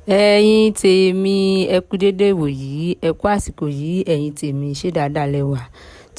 Ẹ̀yin tèmi, ẹ kú dédé ìwòyí, ẹ kú àsìkò yìí. Ẹ̀yin tèmi, ṣé dáadáa lẹ wà?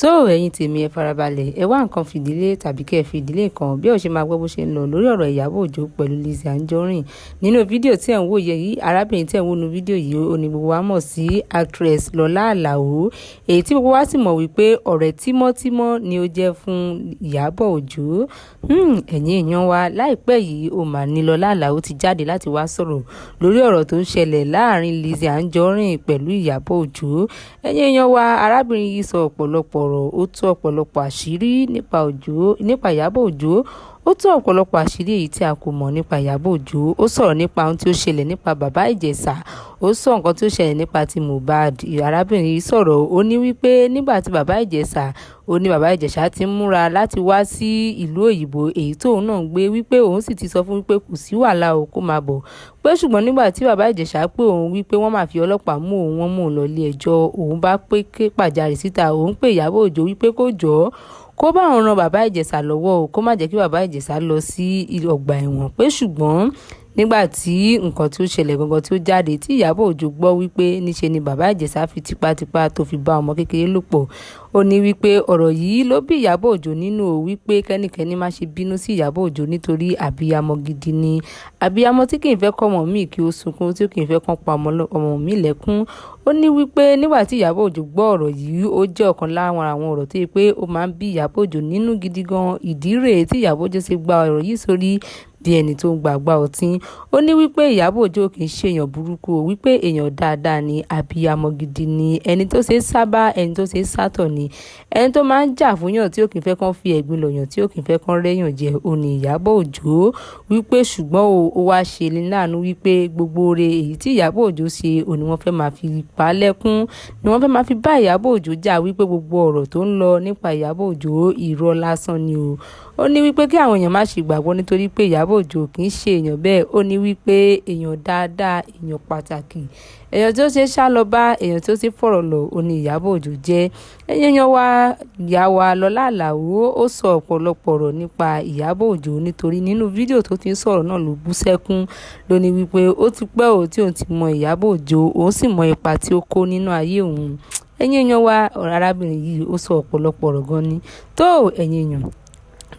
Tó ẹ̀yin tèmi, ẹ farabalẹ̀, ẹ wá nǹkan fìdílé tàbí kẹ́ ẹ fìdílé kan bí ó ṣe máa gbọ́ bó ṣe ń lọ lórí ọ̀rọ̀ Ìyábọ̀ Òjó pẹ̀lú Lizzy Anjorin. Nínú fídíò tí ẹ̀ ń wò yìí, arábìnrin tí ẹ̀ ń wò nínú fídíò yìí, ó ní gbogbo wa mọ̀ sí actress Lọlá Àlàó, èyí tí gbogbo wa sì mọ̀ wípé ọ̀rẹ́ tímọ́tímọ́ ni ó jẹ́ fún Ìyábọ̀ Òjó. Ẹ̀yin èèyàn wa, láìpẹ́ yìí ó mà ní Lọlá Àlàó ti jáde láti wá sọ̀rọ̀ lórí ọ̀rọ̀ tó ń ṣẹlẹ̀ láàrin Lizzy Anjorin pẹ̀lú Ìyábọ̀ Òjó. Ẹ̀yin èèyàn wa, arábìnrin yìí sọ ọ̀pọ̀lọpọ̀ ọ̀rọ̀, ó tú ọ̀pọ̀lọpọ̀ àṣírí nípa Òjó, nípa Ìyábọ̀ Òjó. Ó tú ọ̀pọ̀lọpọ̀ àṣírí èyí tí a kò mọ̀ nípa Ìyábọ̀ Òjó. Ó sọ̀rọ̀ nípa ohun tí ó ṣẹlẹ̀ nípa bàbá Ìjẹ̀ṣà. Ó sọ nǹkan tí ó ṣẹlẹ̀ nípa ti Mohbad. Arábìnrin yìí sọ̀rọ̀, ó ní wípé nígbà tí bàbá Ìjẹ̀ṣà, ó ní bàbá Ìjẹ̀ṣà ti ń múra láti wá sí ìlú òyìnbó èyí tóun náà ń gbé, wípé òun sì ti sọ fún wípé kò sí wàhálà o, kó máa bọ̀. Pé ṣùgbọ́n nígbà tí bàbá Ìjẹ̀ṣà pé òun wípé wọ́n máa fi ọlọ́pàá mú òun, wọ́n mú òun lọ ilé ẹjọ́, òun bá pé ké pàjáre síta, òun pé Ìyábọ̀ Òjó wípé kó jọ̀ọ́, kó bá òun ran bàbá Ìjẹ̀ṣà lọ́wọ́ o, kó má jẹ́ kí bàbá Ìjẹ̀ṣà lọ sí ọgbà ẹ̀wọ̀n. Pé ṣùgbọ́n nígbà tí nǹkan tí ó ṣẹlẹ̀ gangan tí ó jáde, tí Ìyábọ̀ Òjó gbọ́ wípé níṣe ni bàbá Ìjẹ̀ṣà fi tipátipá tó fi bá ọmọ kékeré lò pọ̀, ó ní wípé ọ̀rọ̀ yìí ló bí Ìyábọ̀ Òjó nínú o, wípé kẹ́nikẹ́ni má ṣe bínú sí Ìyábọ̀ Òjó nítorí àbíyamọ gidi ni, àbíyamọ tí kì í fẹ́ kọ́mọ mi kí ó sunkún, tí kì í fẹ́ kán pa ọmọ mi lẹ́kún. Ó ní wípé nígbà tí Ìyábọ̀ Òjó gbọ́ ọ̀rọ̀ yìí, ó jẹ́ ọ̀kan lára àwọn ọ̀rọ̀ tó yẹ pé ó máa ń bí Ìyábọ̀ Òjó nínú gidi gan. Ìdí rèé tí Ìyábọ̀ Òjó ṣe gba ọ̀rọ̀ yìí sórí bí ẹni tó ń gbàgbá ọtí. Ó ní wípé Ìyábọ̀ Òjó kì í ṣe èèyàn burúkú o, wípé èèyàn dáadáa ni, àbíyamọ gidi ni, ẹni tó ṣe é sábà, ẹni tó ṣe é sátọ̀ ni, ẹni tó máa ń jà fún yàn, tí ó kì í fẹ́ kán fi ẹ̀gbin lọ̀yàn, tí ó kì í fẹ́ kán rẹ́yàn jẹ, ó ní Ìyábọ̀ Òjó. Wípé ṣùgbọ́n o, ó wá ṣe ní láàánú wípé gbogbo oore èyí tí Ìyábọ̀ Òjó ṣe, òun ni wọ́n fẹ́ máa fi pa lẹ́kún, ni wọ́n fẹ́ máa fi bá Ìyábọ̀ Òjó jà, wípé gbogbo ọ̀rọ̀ tó ń lọ nípa Ìyábọ̀ Òjó, irọ́ lásán ni o. Ó ní wípé kí àwọn èèyàn má ṣe gbàgbọ́ nítorí pé Ìyábọ̀ Òjó kì í ṣe èèyàn bẹ́ẹ̀. Ó ní wípé èèyàn dáadáa, èèyàn pàtàkì, èèyàn tí ó ṣe sá lọ bá, èèyàn tí ó ṣe fọ̀rọ̀ lọ, ó ní Ìyábọ̀ Òjó jẹ́. Ẹ̀yin èèyàn wa, ìyá wa Lọlá Àlàó, ó sọ ọ̀pọ̀lọpọ̀ ọ̀rọ̀ nípa Ìyábọ̀ Òjó, nítorí nínú fídíò tó ti ń sọ̀rọ̀ náà ló bú sẹ́kún, ló ní wípé ó ti pẹ́ ò tí òun ti mọ Ìyábọ̀ Òjó, òun sì mọ ipa tí ó kó nínú ayé òun. Ẹ̀yin èèyàn wa, ọ̀rọ̀ arábìnrin yìí, ó sọ ọ̀pọ̀lọpọ̀ ọ̀rọ̀ gan ni. Tó ẹ̀yin èèyàn,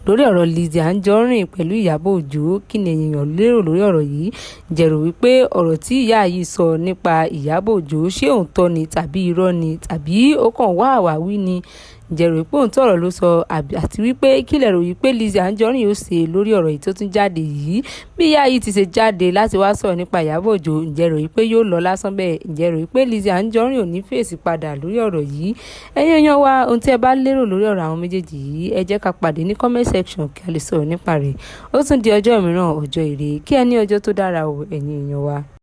lórí ọ̀rọ̀ Lizzy Anjorin pẹ̀lú Ìyábọ̀ Òjó, kí ni ẹ̀yin èèyàn lérò lórí ọ̀rọ̀ yìí? Ǹjẹ́ rò wípé ọ̀rọ̀ tí ìyá yìí sọ nípa Ìyábọ̀ Òjó, ṣé òótọ́ ni tàbí irọ́ ni, tàbí ó kàn wá àwáwí ni? Ǹjẹ́ rò wípé òótọ́ ọ̀rọ̀ ló sọ? Àti wípé kí lẹ rò wípé Lizzy Anjorin yóò ṣe lórí ọ̀rọ̀ yìí tó tún jáde yìí? Bí ìyá yìí ti ṣe jáde láti wá sọ̀rọ̀ nípa Ìyábọ̀ Òjó, ǹjẹ́ rò wípé yóò lọ lásán bẹ́ẹ̀? Ǹjẹ́ rò wípé Lizzy Anjorin ò ní fèsì padà lórí ọ̀rọ̀ yìí? Ẹ̀yin èèyàn wa, ohun tí ẹ bá lérò lórí ọ̀rọ̀ àwọn méjèèjì yìí, ẹ jẹ́ ká pàdé ní comment section kí a lè sọ̀rọ̀ nípa rẹ̀. Ó tún di ọjọ́ mìíràn, ọjọ́ ire. Kí ẹ ní ọjọ́ tó dára o, ẹ̀yin èèyàn wa.